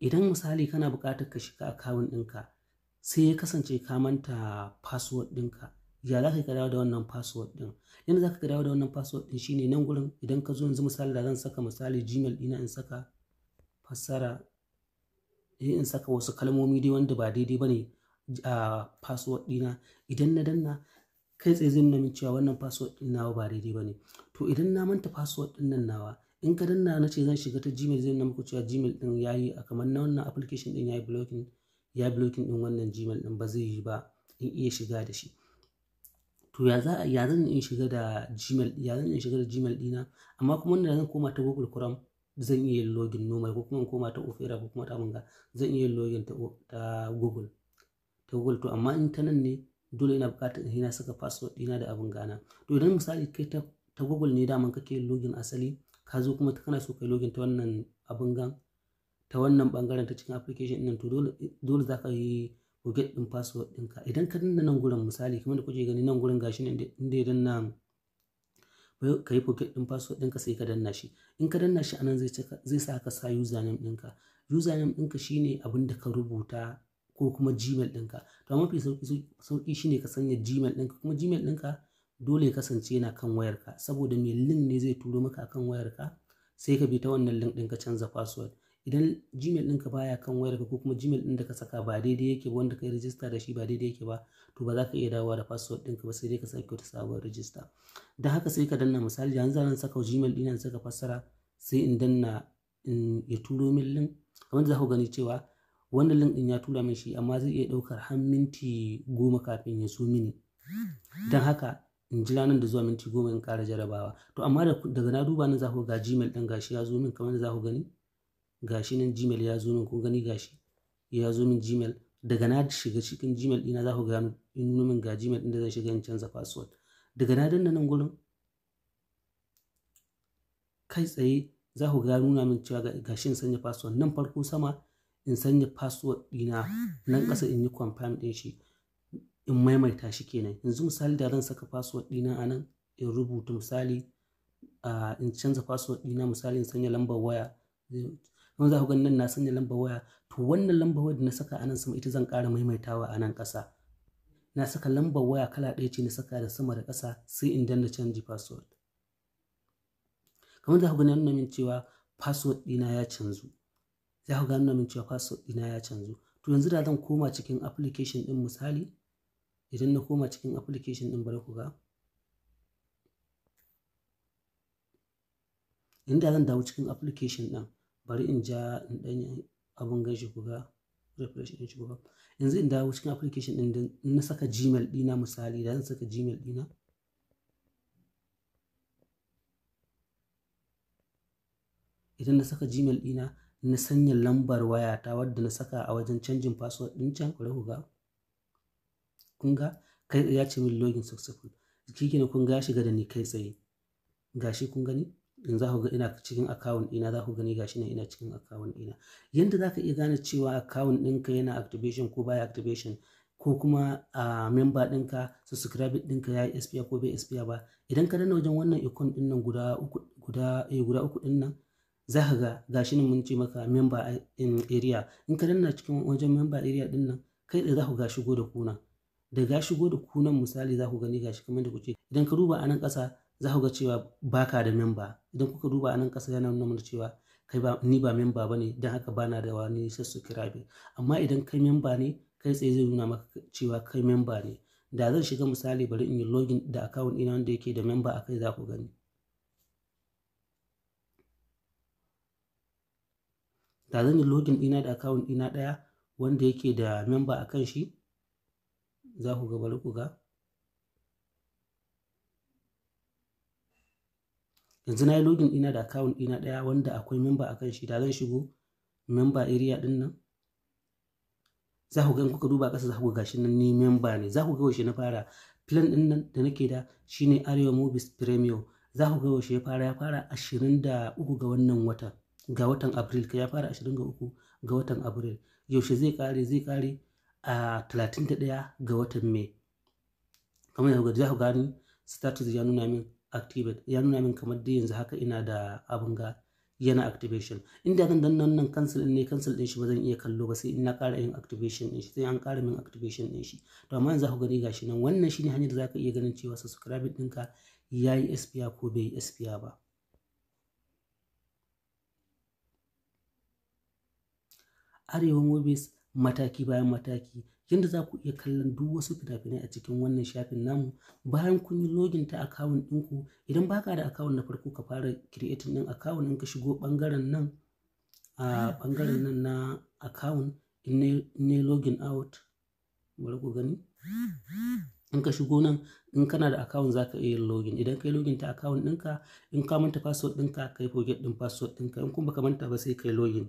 Idan misali kana buƙatar ka shiga account ɗinka sai ya kasance ka manta password ɗinka, ya za ka dawo da wannan password ɗin? Yanda za ka dawo da wannan password ɗin shine nan gurin idan ka zo yanzu misali da zan saka misali Gmail ɗina in saka fassara, in saka wasu kalmomi dai wanda ba daidai ba ne a password ɗina. Idan na danna kai tsaye zai nuna min cewa wannan password ɗin nawa ba daidai ba ne. To idan na manta password ɗin nan nawa, in ka danna na ce zan shiga ta Gmail zai nuna muku cewa Gmail ɗin yayi kamar na wannan application ɗin yayi blocking, ya blocking ɗin wannan Gmail ɗin ba zai yi ba in iya shiga da shi. To ya zan in shiga da Gmail, ya zan in shiga da Gmail ɗina? Amma kuma wanda zan koma ta Google Chrome zan iya yin login normal, ko kuma in koma ta Opera ko kuma ta Manga zan iya yin login ta Google, ta Google. To amma in ta nan ne dole ina buƙatar in na saka password ɗina da abin gana. To idan misali kai ta Google ne daman kake yin login asali, ka zo kuma kana so kai login ta wannan abin gan, ta wannan bangaren ta cikin application ɗin, to dole za ka yi forget ɗin password ɗinka. Idan ka danna nan gurin misali kamar da kuke gani nan gurin gashi nan inda ya danna ka yi forget ɗin password ɗinka sai ka danna shi. In ka danna shi anan zai sa ka sa username ɗinka. Username ɗinka shine abin da ka rubuta ko kuma Gmail ɗinka. To mafi sauƙi shine ka sanya Gmail ɗinka, kuma Gmail ɗinka dole ya kasance yana kan wayarka saboda mai link ne zai turo maka akan wayarka, sai ka bi ta wannan link ɗin ka canza password. Idan Gmail ɗinka baya kan wayarka ko kuma Gmail ɗin da ka saka ba daidai yake ba, wanda ka yi register da shi ba daidai yake ba, to ba za ka iya dawowa da password ɗinka ba sai dai ka sake wata sabuwar register. Don haka sai ka danna misali yanzu zan saka Gmail ɗina in saka fassara sai in danna in ya turo min link. Kamar za ku gani cewa wannan link ɗin ya tura min shi, amma zai iya ɗaukar har minti 10 kafin ya zo mini. Don haka in jira nan da zuwa minti 10 in ƙara jarabawa. To amma daga na duba nan za ku ga Gmail ɗin gashi ya zo min kamar da za ku gani. Gashi nan Gmail ya zo min, kun gani gashi ya zo min Gmail. Daga na shiga cikin Gmail ɗina za ku ga in nuna min ga Gmail ɗin da zan shiga in canza password. Daga na danna nan gurin kai tsaye za ku ga nuna min cewa gashi in sanya password. Nan farko sama in sanya password ɗina, nan ƙasa in yi confirm ɗin shi, in maimaita shi kenan. Yanzu misali da zan saka password ɗina a nan in rubuta misali, in canza password ɗina misali in sanya lambar waya. Kuma za ku ga nan na sanya lambar waya. To wannan lambar waya da na saka a nan sama ita zan ƙara maimaitawa a nan ƙasa. Na saka lambar waya kala ɗaya ce na saka da sama da ƙasa sai in danna canji password. Kamar za ku ga nuna min cewa password ɗina ya canzu. Za ku ga nuna min cewa password ɗina ya canzu. To yanzu da zan koma cikin application ɗin misali, idan na koma cikin application ɗin bari ku ga. Inda zan dawo cikin application ɗin bari in ja in ɗan abun gashi ku ga refresh ɗin shi ku ga. Yanzu in dawo cikin application ɗin in na saka Gmail ɗina misali, da zan saka Gmail ɗina. Idan na saka Gmail ɗina na sanya lambar wayata wadda na saka a wajen canjin password ɗin can, bari ku ga. Kun ga kai tsaye ya ce min login successful. Shikenan kun ga ya shiga da ni kai tsaye. Gashi kun gani? In za ku ga ina cikin account ɗina, za ku gani gashi nan ina cikin account ɗina. Yanda za ka iya gane cewa account ɗinka yana activation ko baya activation, ko kuma a member ɗinka subscribe ɗinka ya yi expire ko bai expire ba. Idan ka danna wajen wannan icon ɗin nan guda uku ɗin nan, za ka ga gashi nan mun ce maka member in area. In ka danna cikin wajen member area ɗin nan kai tsaye za ku ga shigo da kuna. Daga shigo da kunan misali za ku gani gashi kamar da kuke. Idan ka duba a nan ƙasa za ku ga cewa baka da member. Idan kuka duba a nan ƙasa yana nuna mana cewa kai ba, ni ba member bane, don haka bana da wani subscribe. Amma idan kai member ne kai tsaye zai nuna maka cewa kai member ne. Da zan shiga misali bari in yi login da account ɗina wanda yake da member akai za ku gani. Da zan yi login ɗina da account ɗina ɗaya wanda yake da member akan shi, za ku ga bari ku ga. Yanzu na yi login ɗina da account ɗina ɗaya wanda akwai member akan shi. Da zan shigo member area ɗin nan, za ku ga in kuka duba ƙasa za ku ga gashi nan ni member ne. Za ku ga yaushe na fara plan ɗin nan da nake da shine Arewa Movies Premium. Za ku ga yaushe ya fara, ya fara 23 ga wannan watan, ga watan April, ya fara 23 ga watan April. Yaushe zai ƙare? Zai ƙare a 31 ga watan Mai. Kamar yadda za ku gani status ya nuna min activate, ya nuna min kamar dai yanzu haka ina da abun ga yana activation. Inda zan danna wannan cancel din ne, cancel din shi ba zan iya kallo ba sai in na ƙara yin activation din shi, sai an ƙara min activation din shi. To amma yanzu za ku gani gashi nan, wannan shine hanyar da za ka iya ganin cewa subscribing ɗinka ya yi expire ko bai yi expire ba. Arewa Movies mataki bayan mataki, yadda za ku iya kallon duk wasu fina-finai a cikin wannan shafin namu bayan kun yi login ta account ɗinku. Idan baka da account na farko, ka fara creating ɗin account. In ka shigo ɓangaren nan, a ɓangaren nan na account, in ne login out, bari ku gani. In ka shigo nan, in kana da account za ka iya yin login. Idan ka yi login ta account ɗinka, in ka manta password ɗinka, ka yi forget ɗin password ɗinka. In kuma baka manta ba, sai ka yi login.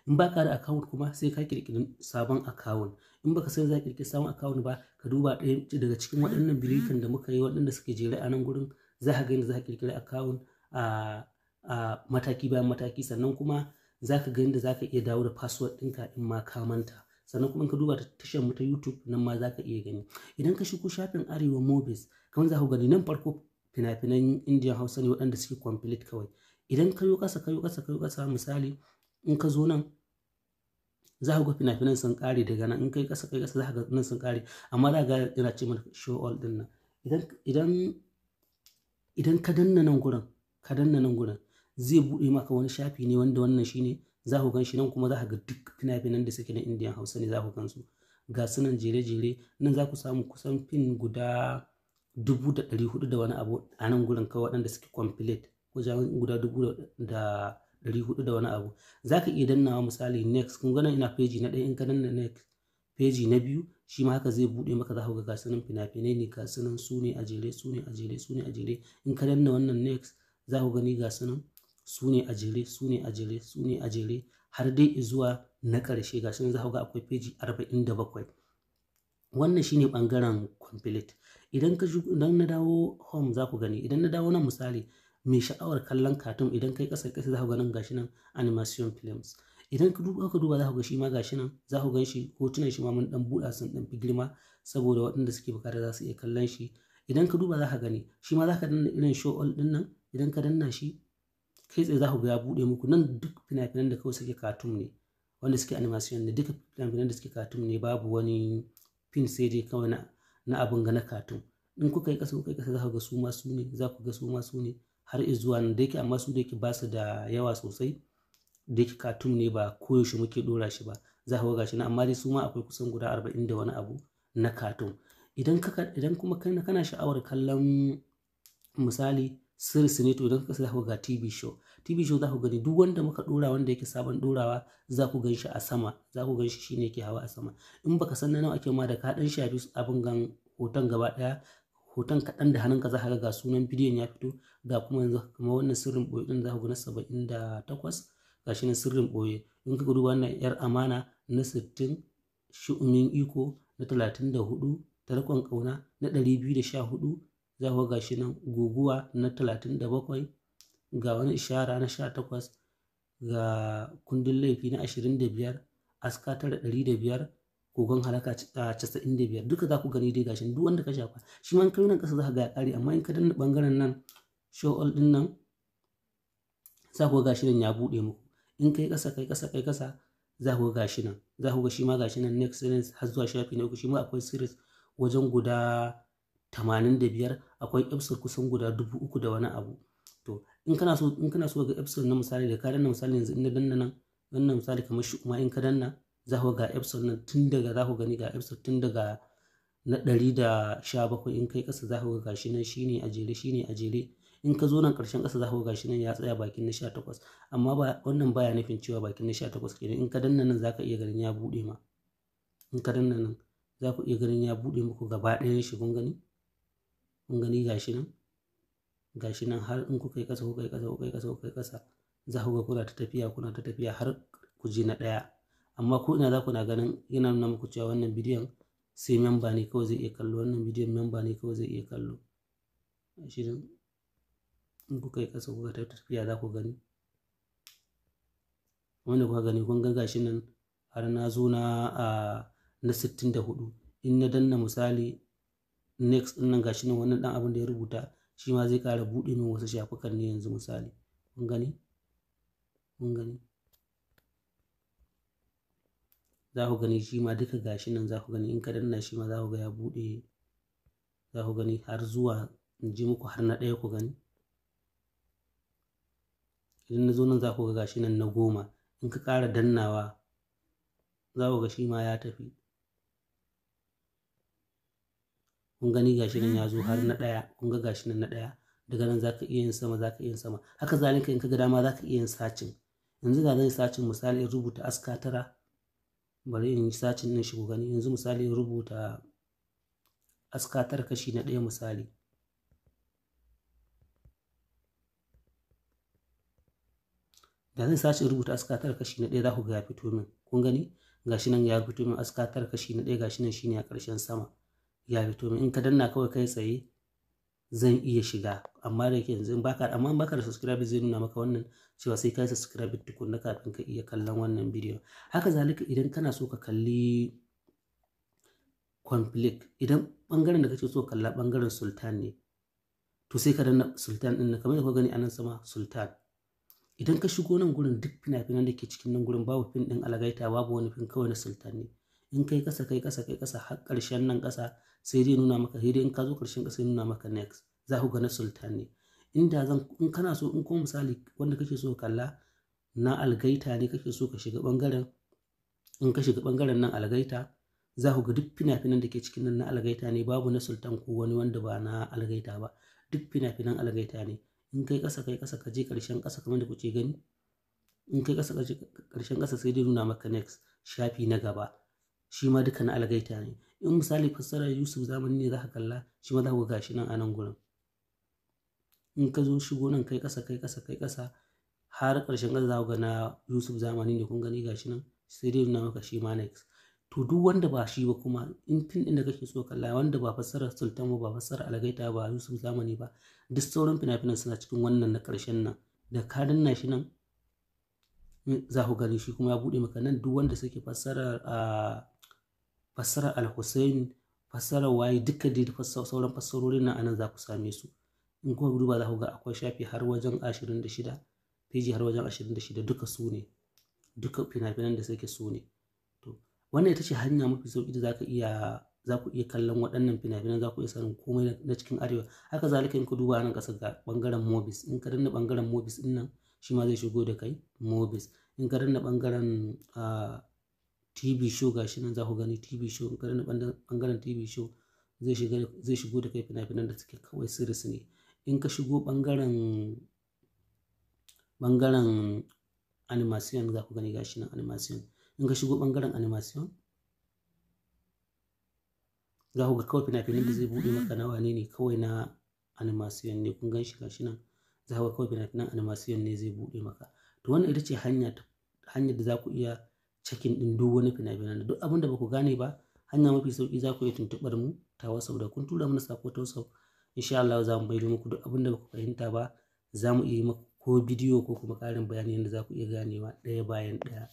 In baka da account kuma, sai ka kirkiri sabon account. In baka san za ka kirkiri sabon account ba, ka duba ɗaya daga cikin waɗannan bidiyon da muka yi waɗanda suke jere a nan gurin, za ka ga yadda za ka kirkiri account a mataki bayan mataki. Sannan kuma za ka ga yadda za ka iya dawo da password ɗinka in ma ka manta. Sannan kuma in ka duba tashar mu ta YouTube nan ma za ka iya gani. Idan ka shigo shafin Arewa Movies, kamar za ku gani nan, farko fina-finan Indian Hausa ne waɗanda suke complete kawai. Idan ka yo ƙasa, ka yo ƙasa, ka yo ƙasa, misali in ka zo nan, za ku ga fina-finan sun ƙare daga nan. In kai ƙasa, kai ƙasa, za ka ga nan sun ƙare, amma za ga yana ce mana show all din nan. Idan ka danna nan gurin, ka danna nan gurin, zai buɗe maka wani shafi ne wanda wannan shine za ku gan shi nan. Kuma za ka ga duk fina-finan da suke na Indian Hausa ne, za ku gan su, ga su nan jere-jere. Nan za ku samu kusan fin guda 400,000 da wani abu a nan gurin kawai waɗanda suke complete, wajen guda 400,000 da wani abu. Za ka iya dannawa misali next. Kun ga ina page na ɗaya. In ka danna next, page na biyu shi ma haka zai buɗe maka. Za ku ga gasu nan fina-finai ne, gasu nan, su ne a jere, su ne a jere, su ne a jere. In ka danna wannan next, za ku gani gasu nan, su ne a jere, su ne a jere, su ne a jere, har dai zuwa na ƙarshe. Gashi nan za ku ga akwai page 47. Wannan shine ɓangaren complete. Idan na dawo home, za ku gani idan na dawo nan, misali mai sha'awar kallon cartoon, idan kai ƙasa ƙasa za ku ga nan, gashi nan animation films. Idan ka duba, za ku ga shi ma gashi nan, za ku gan shi, hotunan shi ma mun dan buɗa sun dan fi girma saboda waɗanda suke bukata za su iya kallon shi. Idan ka duba, za ka gani shi ma za ka danna irin show all din nan. Idan ka danna shi kai tsaye, za ku ga ya buɗe muku nan duk fina-finan da kawai suke cartoon ne, wanda suke animation ne. Duka fina-finan da suke cartoon ne, babu wani fin sai dai kawai na abin ga na cartoon. In kuka yi ƙasa, kuka yi ƙasa, za ku ga su ma su ne, za ku ga su ma su ne har zuwa nan da yake. Amma su da yake ba su da yawa sosai, da yake cartoon ne, ba koyaushe muke ɗora shi ba, za ku ga gashi nan. Amma dai su ma akwai kusan guda 40 da wani abu na cartoon. Idan kuma kana sha'awar kallon misali series ne, to idan ka za ku ga TV show. TV show za ku gani duk wanda muka dora wanda yake sabon dorawa, za ku gan shi a sama, za ku gan shi, shine yake hawa a sama. In baka san na nawa ake ma, da ka dan shafi abin gan hoton gaba daya, hoton kaɗan da hannunka, za ka ga sunan bidiyon ya fito. Ga kuma yanzu kamar wannan Sirrin Ɓoye ɗin, za ku ga na 78, gashi nan Sirrin Ɓoye. In ka duba wannan Yar Amana na 60, Shu'umin Iko na 34, Tarkon Ƙauna na 214, za ku ga gashi nan Guguwa na 37, ga wani Ishara na 18, ga Kundin Laifi na 25, Aska tara 105, Kogon Halaka 95. Duka za ku gani dai gashi duk wanda ka shafa shi ma, in kai nan ƙasa za ka ga ya ƙare. Amma in ka danna ɓangaren nan show all din nan, za ku ga gashi nan ya buɗe muku. In kai ƙasa, kai ƙasa, kai ƙasa, za ku ga gashi nan, za ku ga shi ma gashi nan next series har zuwa shafi na uku. Shi ma akwai series wajen guda 85, akwai episode kusan guda 3000 da wani abu. To in kana so ga episode na misali, da ka danna, misali yanzu in na danna nan wannan, misali kamar shi kuma, in ka danna za ku ga episode nan tun daga, za ku gani ga episode tun daga na 117. In kai ƙasa za ku ga gashi nan, shine a jere, shine a jere. In ka zo nan ƙarshen ƙasa, za ku ga gashi nan ya tsaya bakin na 18. Amma ba wannan baya nufin cewa bakin na 18 kenan. In ka danna nan, za ka iya ganin ya buɗe ma. In ka danna nan, za ku iya ganin ya buɗe muku gaba ɗayan shi. Kun gani, kun gani gashi nan, gashi nan. Har in kuka yi ƙasa, kuka yi ƙasa, kuka yi ƙasa, kuka yi ƙasa, za ku ga kuna ta tafiya, kuna ta tafiya har ku je na ɗaya. Amma ko ina za ku na ganin yana nuna muku cewa wannan bidiyon sai memba ne kawai zai iya kallo, wannan bidiyon memba ne kawai zai iya kallo. Shi nan in kuka yi ƙasa, kuka ta tafiya, za ku gani wanda kuka gani. Kun ga gashi nan har na zo na 64. In na danna misali next din nan, gashi nan wannan dan abin da ya rubuta, shi ma zai ƙara buɗe min wasu shafukan ne yanzu misali. Kun gani. Kun gani? Za ku gani shi ma duka gashi nan za ku gani in ka danna shi ma za ku ga ya buɗe. Za ku gani har zuwa in ji muku har na 1 ku gani. Idan na zo nan za ku ga gashi nan na 10. In ka ƙara dannawa za ku ga shi ma ya tafi. Kun gani gashi nan ya zo har na 1. Kun ga gashi nan na 1. Daga nan za ka iya yin sama, za ka iya yin sama. Haka zalika in ka ga dama za ka iya yin searching. Yanzu da zan yi searching misali in rubuta aska 9. Bari in yi searching ɗin shi ku gani. Yanzu misali in rubuta aska 9 kashi na 1 misali. Da zan sace rubuta aska 9 kashi na 1 za ku ga ya fito min. Kun gani? Gashi nan ya fito min aska 9 kashi na 1 gashi nan shine a ƙarshen sama. Ya fito min. In ka danna kawai kai tsaye zan iya shiga. Amma da yake yanzu in baka, amma in baka da subscribe zai nuna maka wannan cewa sai ka yi subscribe tukunna kafin ka iya kallon wannan bidiyon. Haka zalika idan kana so ka kalli conflict, idan ɓangaren da kake so ka kalla ɓangaren Sultan ne, to sai ka danna Sultan ɗin nan kamar yadda kuka gani a nan sama Sultan. Idan ka shigo nan gurin duk fina-finan da ke cikin nan gurin babu fim ɗin Algaita, babu wani fim, kawai na Sultan ne. In kai ƙasa, kai ƙasa, kai ƙasa har ƙarshen nan ƙasa sai dai nuna maka, sai dai in ka zo ƙarshen ƙasa ya nuna maka next. Za ku ga na Sultan ne. Inda zan, in kana so in kuma misali wanda kake so ka kalla na Algaita ne kake so ka shiga ɓangaren, in ka shiga ɓangaren nan Algaita za ku ga duk fina-finan da ke cikin nan na Algaita ne, babu na Sultan ko wani wanda ba na Algaita ba. Duk fina-finan Algaita ne. In kai ƙasa, kai ƙasa ka je ƙarshen ƙasa kamar da kuke gani. In kai ƙasa ka je ƙarshen ƙasa sai dai nuna maka next shafi na gaba. Shi ma duka na Algaita ne. In misali fassarar Yusuf Zamani ne za ka kalla, shi ma za ku ga gashi nan a nan gurin. In ka zo shigo nan kai ƙasa, kai ƙasa, kai ƙasa har ƙarshen ƙasa za ku ga na Yusuf Zamani ne. Kun gani gashi nan sai dai nuna maka shi ma next. To duk wanda ba shi ba kuma in fim ɗin da kake so kalla wanda ba fassarar Sultan ba, ba fassarar Algaita ba, Yusuf Zamani ba, duk sauran fina-finan suna cikin wannan na ƙarshen nan. Da ka danna shi nan za ku gani shi kuma ya buɗe maka nan duk wanda suke fassarar, fassarar Al-Hussein, fassarar waye, duka dai sauran fassarorin nan a nan za ku same su. In kuka duba za ku ga akwai shafi har wajen 26, feji har wajen 26 duka su ne. Duka fina-finan da suke su ne. To wannan ita ce hanya mafi sauƙi da za ku iya kallon waɗannan fina-finan, za ku iya sanin komai na cikin Arewa. Haka zalika in ka duba nan ƙasa ga ɓangaren movies. In ka danna ɓangaren movies ɗin nan shi ma zai shigo da kai movies. In ka danna ɓangaren, TV show gashi nan za ku gani TV show. In ka danna ɓangaren TV show zai shigo da kai fina-finan da suke kawai series ne. In ka shigo ɓangaren animation za ku gani gashi nan animation. In ka shigo ɓangaren animation za ku ga kawai fina-finan da zai buɗe maka na wane ne kawai na animation ne. Kun gan shi gashi nan za ku ga kawai fina-finan animation ne zai buɗe maka. To wannan ita ce hanyar da za ku iya checking ɗin duk wani fina-finan. Duk abin da ba ku gane ba, hanya mafi sauƙi za ku iya tuntuɓar mu ta WhatsApp. Da kun tura mana saƙo ta WhatsApp, insha Allah za mu maido muku duk abin da ba ku fahimta ba. Za mu iya yi muku ko bidiyo ko kuma ƙarin bayani yadda za ku iya ganewa ɗaya bayan ɗaya.